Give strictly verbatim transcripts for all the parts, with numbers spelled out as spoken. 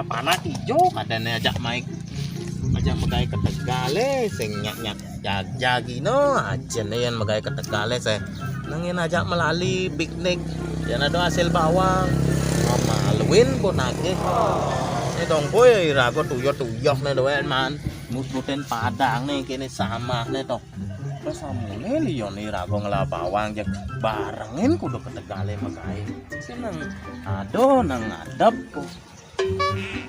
Panak ijo kadén ajak mai, ajak magaé ka tegalé, sing nyak-nyak jag-, jagi no, aja né yén magaé ka tegalé, sing nengin ajak melali piknik, yén ada hasil bawang, mamaluin ko nagih. Né dong boy, irago tuyok-tuyok né dowén man, mut-mutin Padang né kéné samah né to. Terus amuné lion irago ngelah bawang jeg barengin kudu ka tegalé magaé. Sing nang ada nang ngadep ko.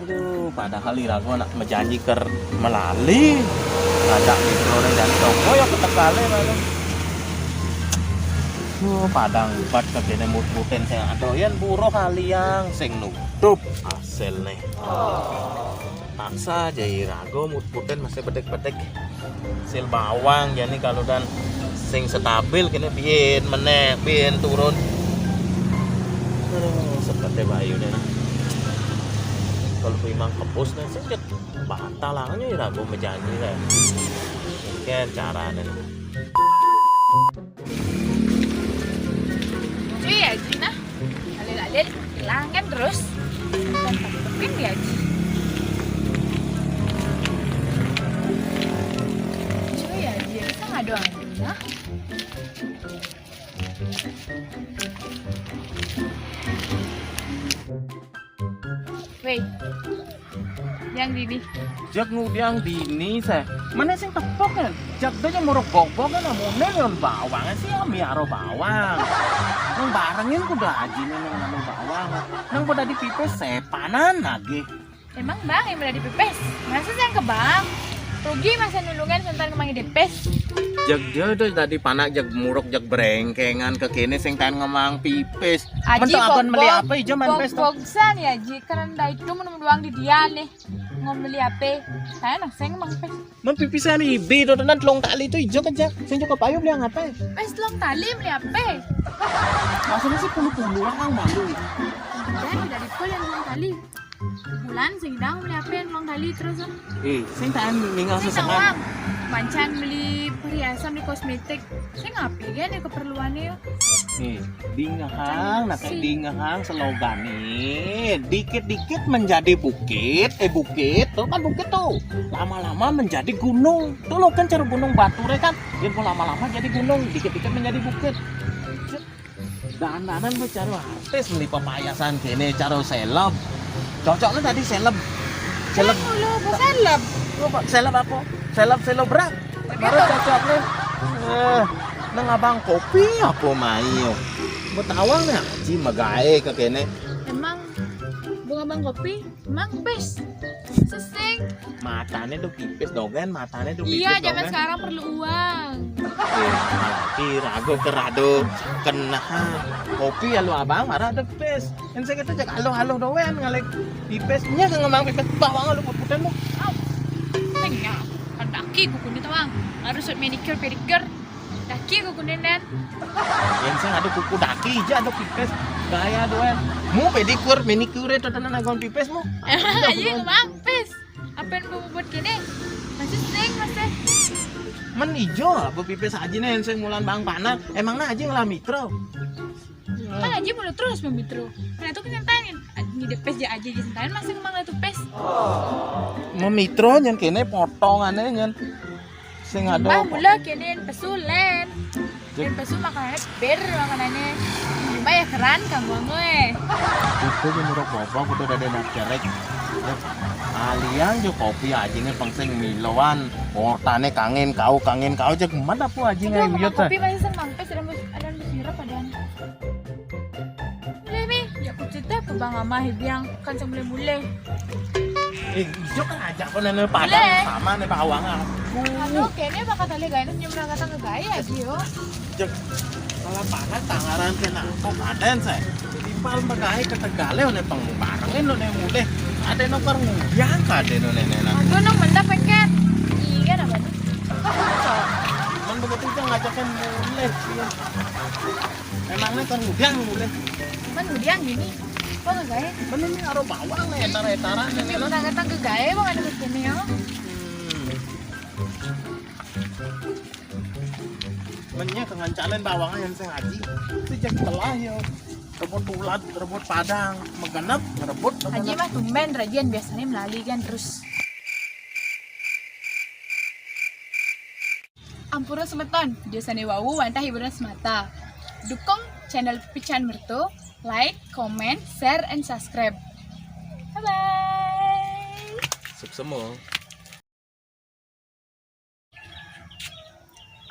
Aduh, padahal irago nak majanji ker melali. Ngajak mikroné dari toko ya ka tegalé malu. Duh, Padang ubat ka kéné mut-mutin sing ada yén buruh aliang sing nutup hasilné. Paksa ja irago mut-mutin masih bedik-bedik. Hasil bawang jani kalau dan sing stabil kéné bién menék, bién turun. Aduh, seperti bayu deh nah. Kalau memang kebus nih, sing jet batal aja irago majanji kayak. Mungkin carané. Cuy ya, Ji, nah. Alil-alil, hilang kan terus. Bukan takutnya dia, Ji. Cuy ya, Ji, bisa nggak doang, nah? Wéh, yang dini. Jak ngudiang dini, seh. Mana sing tepuk kan? Jak da ja muruk bok-bok kan, amuné lion bawang sih, miara bawang. Nang barengin kudu ajiné nang anu bawang. Nang kudu dadi pipis sepanan lagi. Emang Bang yang udah dipipis? Masa sing ke Bang? Rugi masa nulungan sontan kemang dipis. Jak ja da tadi panak jak muruk jak brengkengan ka kéné sing taén ngemang pipis. Aji, men to aban meli bog-bog, apa ijo man pis to? Bog-bogsan ya, Ji. Keren dah itu menung doang di dia nih. Ngom meli apa? Saya nang sing ngemang pis. Men pipisan ibi to tenan telung tali to ijo kejak. Sing cukup ayo beli apa? Pis telung tali meli apa? Maksudnya sih puluh-puluh orang malu. Dan tidak dipul yang telung tali. Bulan sing dang meli apa yang telung tali terus, ah? Eh, sing taén ninggal sing sesengan. Tawang. Mancan beli perhiasan, beli kosmetik. Sing apa ya nih keperluannya ya? Nih, dingehang, nah kayak dingehang slogané. Dikit-dikit menjadi bukit, eh bukit, tuh kan bukit tuh. Lama-lama menjadi gunung. Tuh lo kan cara gunung baturé kan, dia pun lama-lama jadi gunung, dikit-dikit menjadi bukit. Dandanan gue cara artis meli papayasan kéné, cara seleb. Cocoknya tadi seleb. Seleb. Seleb apa? Seleb, seleb apa? Seleb, selebgram. Baru cocok nih. Eh, nang abang kopi apa mai yo? Betawang nih aji magaé ka kéné. Emang bunga abang kopi? Mang pis. Sesing. Matané do pipis dogen, matané do pipis. Iya, zaman sekarang perlu uang. Eh, apalagi rago kerado kena kopi ya lu abang marah ada pipis. Yang saya kata jak aluh-aluh doang ngalih pipis. Nya ke ngemang pipis bawang lu putih lu. Au. Tanya, ada aki kuku ini tawang. Harus manicure pedicure. Daki kukunen dan. Yang sing ada kuku daki aja ada pipis. Gaya doang. Mu pedicure, manicure itu tenan agon pipis mu. Aji ngemang pis. Apa yang mau buat gini? Masih sing masih. Men ijo apa pipis aji nih yang sing mulan bang panak. Emangnya aji ngelah mitro? Kan aji mulu terus memitro. Karena itu kan nyentain. Ini depes aja aji nyentain masih ngemang itu pis. Memitro nyen kéné potongané nyen. Sing ada. Mbah mula kéné pesu lén. Lén pesu makanannya bir makanannya. Mbah ya keran kanggo ngoé. Itu yang muruk bapak udah ada nak cerek. Aliang jo kopi ajiné pengsing miloan. Ortané kangin kau, kangin kau, jak mana pu ajiné. Aduh, uyut kopi masih senang pes ada ada sirap ada. Mulai mi, ya aku cerita ke Bang Amah biang kan semula-mula. Eh, ijo kan ajak ko nene Padang sama né bawang aku. Aduh, kayaknya bakal tali gaya senyum orang kata ke gaya aja yo. Jek, kalau panas tangaran kena kok paten saya. Timpal magaé ka tegalé oné pengbarengin oné mulih. Ada no kar ngudiang kadé no nénénan. Aduh, nang mantap peken. Iya, apa tuh? Men begitu itu ngajakin mulih. Iya. Emangnya kan ngudiang mulih. Men ngudiang gini. Apa ke gaya? Men ini aro bawang nih, etar-etaran nih. Ini udah kata ke gaya bang ada begini ya. Hmm. Mennya kengancalen bawangnya yang sing aji. Itu jadi telah ya. Rebut tulad, rebut padang, magenep, rebut. Aji mah tumben rajin, biasanya melali kan terus. Ampura semeton, biasanya wau wantah hiburan semata. Dukung channel Pican Mertu, like, comment, share, and subscribe. Bye bye. Suksema.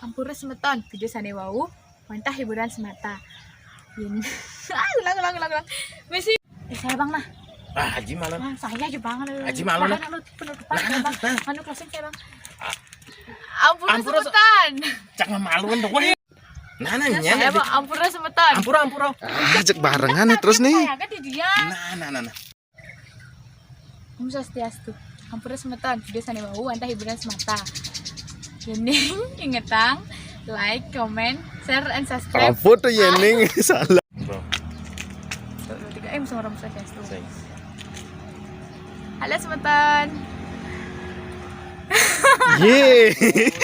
Ampura semeton, video sane wau wantah hiburan semata. Yen ah, ulang ulang ulang ulang. Mesti eh, saya bang nah. Ah, Aji malu. Bang, saya aja bang. Aji malu, nah. Anu penutupan saya bang. Anu closing saya bang. Ampura Ampura se- semeton. Cak memaluan dong weh. Nah, nah, Saya nya. bang ampura semeton. Ampura, ampura. Ah, cek barengan nih terus nih. Saya kan di dia. Nah, nah, nah, nah. Om Swastiastu. Ampura semeton, video sane wau wantah hiburan semata. Yening ingetang like, comment, share, and subscribe. Apa tuh Yening? Salah. Bro. Satu, dua, tiga, eh, Om Swastiastu. Sing. Halo semeton. Ye.